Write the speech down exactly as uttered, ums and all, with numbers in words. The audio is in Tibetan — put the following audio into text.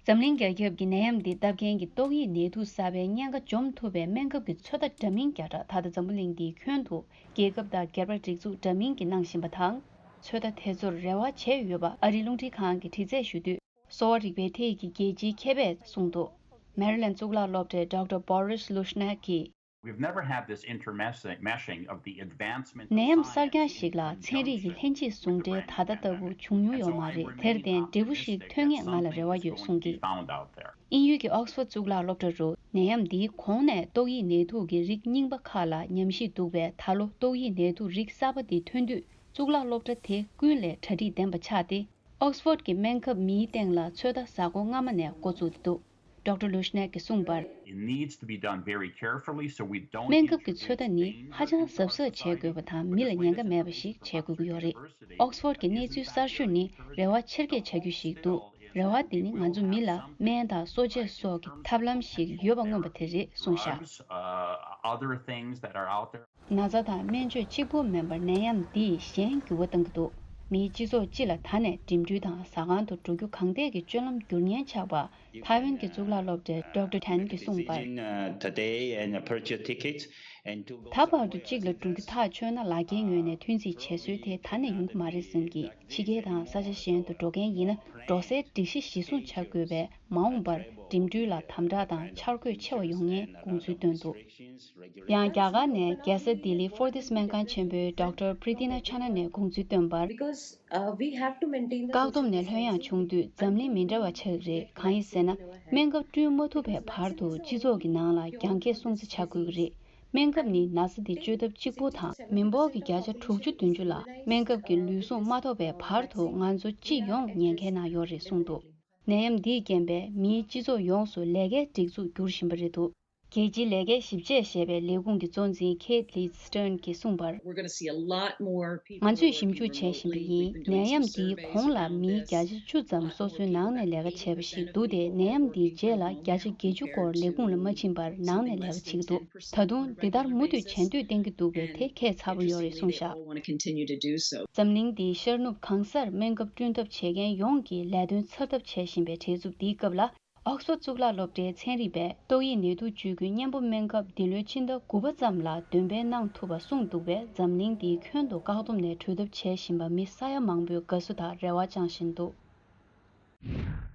འཛམ་གླིང་རྒྱལ་ཁབ་ཀྱི་ནད་ཡམས་འདི་བཏབ་མཁན་གྱི་ཏོག་དབྱིབས་ནད་དུག་གསར་པའི་གཉན་ཁ་འཇོམས་ཐུབ་པའི་སྨན་ཁབ་ཀྱི་ཚོད་ལྟ་འདྲ་མིན་བརྒྱ་ཕྲག་ད་ལྟ་འཛམ་བུ་གླིང་འདིའི་ཁྱོན་དུ་རྒྱལ་ཁབ་དང་སྒེར་པ་སྒྲིག་འཛུགས་འདྲ་མིན་གྱིས་གནང་བཞིན་པ་དང་། ཚོད་ལྟ་དེ་ཚོར་རེ་བ་བྱས་ཡོད་པ་ཨ་རིའི་རླུང་འཕྲིན་ཁང་གིས་དྲི་རྩད་ཞུ་དུས། གསོ་བ་རིག་པའི་ཐད་ཀྱི་རྒྱལ་སྤྱིའི་མཁས་པས་གསུངས་འདུག་མེ་རི་ལན་གཙུག་ལག་སློབ་གྲྭའི་ཌོག་ཊར་Boris Lushniak གིས། We've never had this intermeshing of the advancement of ནད་ཡམས་གསར་རྐྱང་ཞིག་ལ་ཚན་རིག་གི་ལྷན་སྐྱེས་ཟུང་འབྲེལ་ད་ལྟ་ལྟ་བུ་བྱུང་མྱོང་ཡོད་མ་རེད། དེར་བརྟེན་འབྲས་བུ་ཞིག་ཐོན་ངེས་ང་ལ་རེ་བ་ཡོད་གསུངས་ཀྱིས། དབྱིན་ཡུལ་གྱི་ཨོག་སི་ཕོར་གཙུག་ལག་སློབ་གྲྭ་རུ་ནད་ཡམས་འདིའི་གོང་ནས་ཏོག་དབྱིབས་ནད་དུག་གི་རིགས་རྙིང་པ་ཁག་ལ་ཉམས་ཞིབ་འདུག་པས། ད་ལོ་ཏོག་དབྱིབས་ནད་དུག་རིགས་གསར་པ་འདི་ཐོན་དུས་གཙུག་ལག་སློབ་གྲྭ་དེ་ཀུན་ལས་གྲ་སྒྲིག་ལྡན་པ་ཆགས་ཏེ། ཨོག་སི་ཕོར་གྱི་སྨན་ཁབ་མིའི་སྟེང་ལ་ཚོད་ལྟ་གཟའ་འཁོར་སྔ་མ་ནས་འགོ་བཙུགས་ཏེ་འདུག་ཌོག་ཊར་ལུ་ཤི་ནེག་གིས་གསུངས་པར། It needs to be done very carefully, so we don't introduce danger to the community. སྨན་ཁབ་ཀྱི་ཚོད་ལྟ་ནི་ཧ་ཅང་གཟབ་གཟབ་བྱེད་དགོས་པ་དང་། མི་ལ་ཉེན་ཁ་མེད་པ་ཞིག་བྱེད་དགོས་ཀྱི་ཡོད་རེད། ཨོག་སི་ཕོར་གྱི་གནས་ཚུལ་གསར་ཤོས་ནི་རེ་བ་ཆེར་སྐྱེད་བྱ་རྒྱུ་ཞིག་འདུག་རེ་བ་འདི་ནི་ང་ཚོ་མི་ལ་སྨན་དང་གསོ་དཔྱད་སོགས་ཀྱི་ཐབས་ལམ་ཞིག་ཡོད་པ་མངོན་པ་དེ་རེད་གསུངས་བཞག Drugs, uh, other things that are out there. ན་ཚ་དང་སྨན་བཅོས་གཅིག་པོ་མིན་པར་ནད་ཡམས་འདིས་གཞན་འགྱུར་བ་གཏང་གི་འདུག་མིའི་སྤྱི་ཚོགས་སྤྱི་ལ་ད་ནས་འགྲིམ་འགྲུལ་དང་ཟ་ཁང་དུ་འགྲོ་རྒྱུ་གང་ཐད་ཀྱི་སྤྱོད་ལམ་འགྱུར་ཉེན་ཆགས་པ་ཐའེ་ཝན་གྱི་གཙུག་ལག་སློབ་གྲྭའི་ཌོག་ཊར་ཐན་གྱིས་གསུངས་པར། Visit, uh, today and purchase tickets and to go ད་བར་དུ་གཅིག་ལ་འགྲོ་རྒྱུ་ཐག་ཆོད་ན་ལག་འཁྱེར་ཉོས་ནས་ཐོན་རྩིས་བྱེད་སྲོལ་དེ་ད་ནས་ཡོང་གི་མ་རེད་བསམ་གྱིས། ཕྱི་རྒྱལ་དང་ས་ཆ་གཞན་དུ་འགྲོ་མཁན་ཡིན་ན་འགྲོ་སའི་སྒྲིག་གཞི་གཞིར་བཟུང་བྱ་དགོས་པས། མ་འོངས་པར་འགྲིམ་འགྲུལ་ལ་དམ་དྲག་དང་འཆར་འགོད་ཆེ་བ་ཡོང་ཉེན་དགོངས་ཚུལ་བཏོན་འདུག་ཡང་རྒྱ་གར་ནས་རྒྱལ་ས་ལྡི་ལི་ཧྥོར་ཏིས་སྨན་ཁང་ཆེན་པོའི་ཌོག་ཊར་པྲི་ཏི་ན་ཆ་ན་ནས་དགོངས་ཚུལ་བཏོན་པར། Because, uh, we have to maintain the བཀག་སྡོམ་ནས་ལྷོད་ཡངས་བྱུང་དུས་འཛམ་གླིང་མི་འདྲ་བ་ཆགས་ཀྱི་རེད། གང་ཡིན་ཟེར་ན། སྨན་ཁབ་བསྐྲུན་མ་ཐུབ་པའི་བར་དུ་སྤྱི་ཚོགས་ཀྱི་ནང་ལ་རྒྱང་སྐྱེད་སྲུང་བརྩི་བྱ་དགོས་ཀྱི་རེད། སྨན་ཁབ་ནི་ན་ཚ་འདི་བཅོས་ཐབས་གཅིག་པུ་དང་། མི་འབོར་གྱི་བརྒྱ་ཆ་དྲུག་ཅུ་བདུན་ཅུ་ལ་སྨན་ཁབ་ཀྱི་ལུས་ཟུངས་མ་ཐོབ་པའི་བར་དུ་ང་ཚོ་སྤྱི་ཡོངས་ཉེན་ཁའི་ནང་ཡོད་རེད་གསུངས་འདུག་ནད་ཡམས་འདིས་རྐྱེན་པས་མིའི་སྤྱི་ཚོགས་ཡོངས་སུ་ལས་ཀའི་སྒྲིག་འཛུགས་འགྱུར་བཞིན་པ་རེད་འདུག་རྒྱལ་སྤྱིའི་ལས་ཀའི་ཞིབ་དཔྱད་ཞེས་པའི་ལས་ཁུངས་ཀྱི་གཙོ་འཛིན་ཁེ་ལི་སི་ཊརན་གྱིས་གསུངས་པར། We're gonna see a lot more people ང་ཚོས་ཞིབ་འཇུག་བྱེད་བཞིན་པ་ཡིན། ནད་ཡམས་འདིའི་གོང་ལ་མིའི་བརྒྱ་ཆ་བཅུ་ཙམ་སོ་སོའི་ནང་ནས་ལས་ཀ་བྱས་པ་ཞིག་འདུག་སྟེ། ནད་ཡམས་འདིའི་རྗེས་ལ་བརྒྱ་ཆ་བརྒྱད་ཅུ་སྐོར་ལས་ཁུངས་ལ་མ་ཕྱིན་པར་ནང་ནས་ལས་ཀ་བྱེད་ཀྱི་འདུག་ད་དུང་འདི་ལྟར་མུ་མཐུད་བྱེད་འདོད་བསྟན་གྱི་འདུག་པས་དེ་ཁྱད་མཚར་པོ་ཡོད་རེད་གསུངས་བཞག་འཛམ་གླིང་འདིའི་ཤར་ནུབ་གང་སར་སྨན་ཁབ་བསྐྲུན་ཐབས་བྱེད་མཁན་ཡོངས་ཀྱིས་ལས་དོན་འཚར་ཐབས་བྱེད་བཞིན་པའི་བྲེལ་འཚུབ་འདིའི་སྐབས་ལ། ཨོག་སི་ཕོར་གཙུག་ལག་སློབ་གྲྭའི་ཚན་རིག་པས་ཏོག་དབྱིབས་ནད་དུག་བཅོས་ཀྱི་གཉེན་པོ་སྨན་ཁབ་འདི་ལོའི་ཕྱི་ཟླ་དགུ་པ་ཙམ་ལ་འདོན་སྤེལ་གནང་ཐུབ་པ་གསུངས་འདུག་པས། འཛམ་གླིང་འདིའི་ཁྱོན་དུ་བཀག་སྡོམ་ནས་གྲོལ་ཐབས་བྱེད་བཞིན་པ་མི་ས་ཡ་མང་པོས་དགའ་བསུ་དང་རེ་བ་བཅངས་བཞིན་འདུག